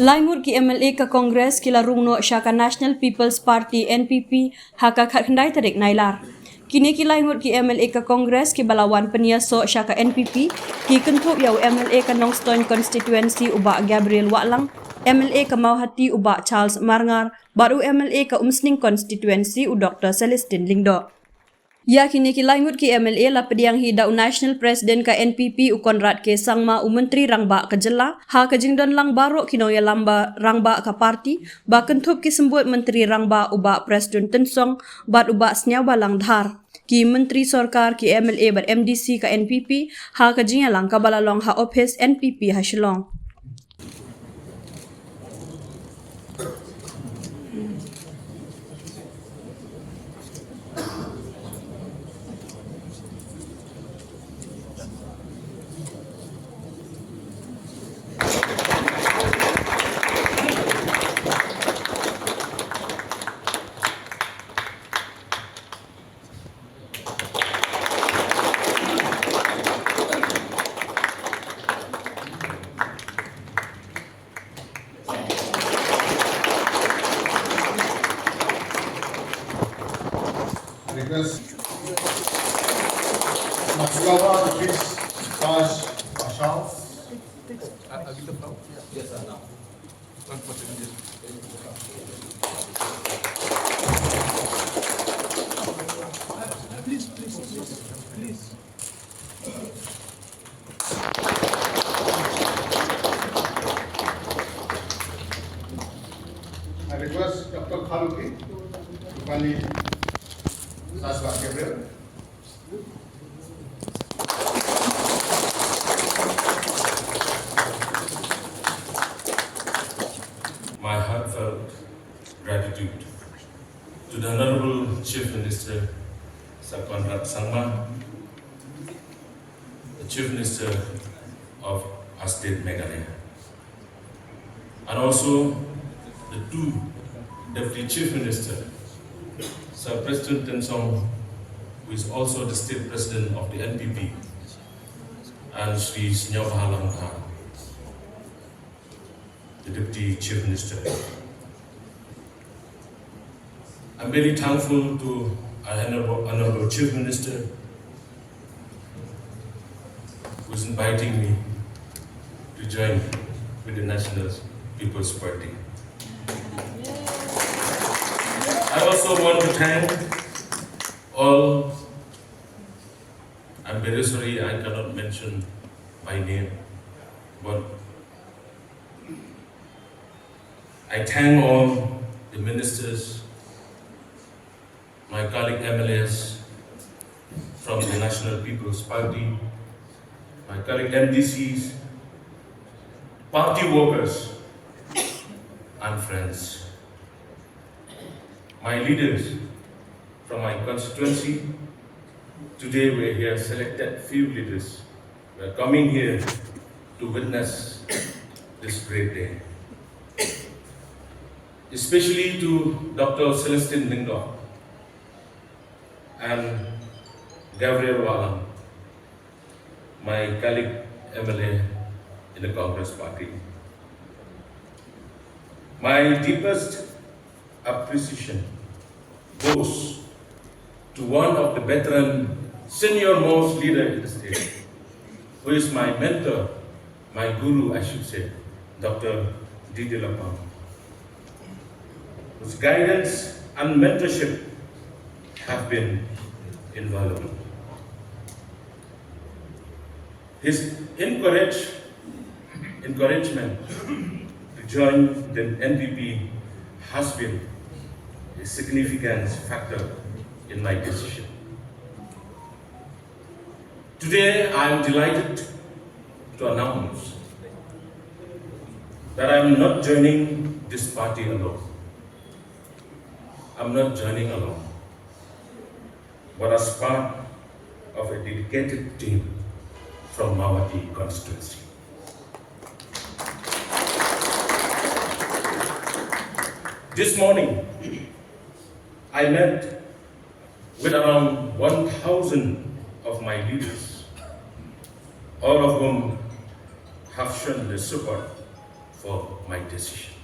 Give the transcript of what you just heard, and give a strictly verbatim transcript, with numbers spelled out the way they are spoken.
Lai ngut ki M L A ka Congress ki la rung noh sha ka National People's Party, N P P, ha ka khatkhyndai tarik Nailar. Kine ki lai ngut ki M L A ka Congress kiba la wan pynïasoh sha ka N P P, ki kynthup ïa u M L A ka Nongstoiñ Constituency u Bah Gabriel Wahlang, M L A ka Mawhati u Bah Charles Marngar, bad u M L A ka Umsning Constituency u Doktor Celestine Lyngdoh. Ïa kine ki lai ngut ki M L A la pdiang hi da u National President ka N P P u Conrad K Sangma, u Myntri Rangbah ka jylla, ha ka jingdon lang baroh ki nongïalam ba rangbah ka party, ba kynthup ki symbud Myntri Rangbah u Bah Prestone Tynsong, bad u Bah Sniawbhalang Dhar, ki Myntri Sorkar, ki M L A bad M D C ka N P P, ha ka jingïalang kaba la long ha ophis N P P ha Shillong. Request Matsulawa to please charge Marshal. Please, please, please, please. I request Doctor Kharuki to kindly charge Bah Gabriel. My heartfelt gratitude to the Honorable Chief Minister, Sir Conrad Sangma, the Chief Minister of our state Meghalaya, and also the two Deputy Chief Minister, Sir Prestone Tynsong, who is also the state president of the N P P, and Shri Sniawbhalang Dhar, the Deputy Chief Minister. I'm very thankful to our Honorable, Honorable Chief Minister, who's inviting me to join with the National People's Party. I also want to thank all. I'm very sorry I cannot mention by name, but I thank all the ministers, my colleague M L As from the National People's Party, my colleague M D Cs, party workers, and friends. My leaders from my constituency, today we're here, selected few leaders. We're coming here to witness this great day. Especially to Doctor Celestine Lyngdoh and Gabriel Wahlang, my colleague M L A in the Congress Party. My deepest appreciation goes to one of the veteran, senior most leader in the state, who is my mentor, my guru, I should say, Doctor Didier Lapang, whose guidance and mentorship have been invaluable. His encourage, encouragement to join the N P P has been a significant factor in my decision. Today, I am delighted to announce that I am not joining this party alone. I'm not joining alone, but as part of a dedicated team from Mawhati constituency. This morning, I met with around one thousand of my leaders, all of whom have shown their support for my decision.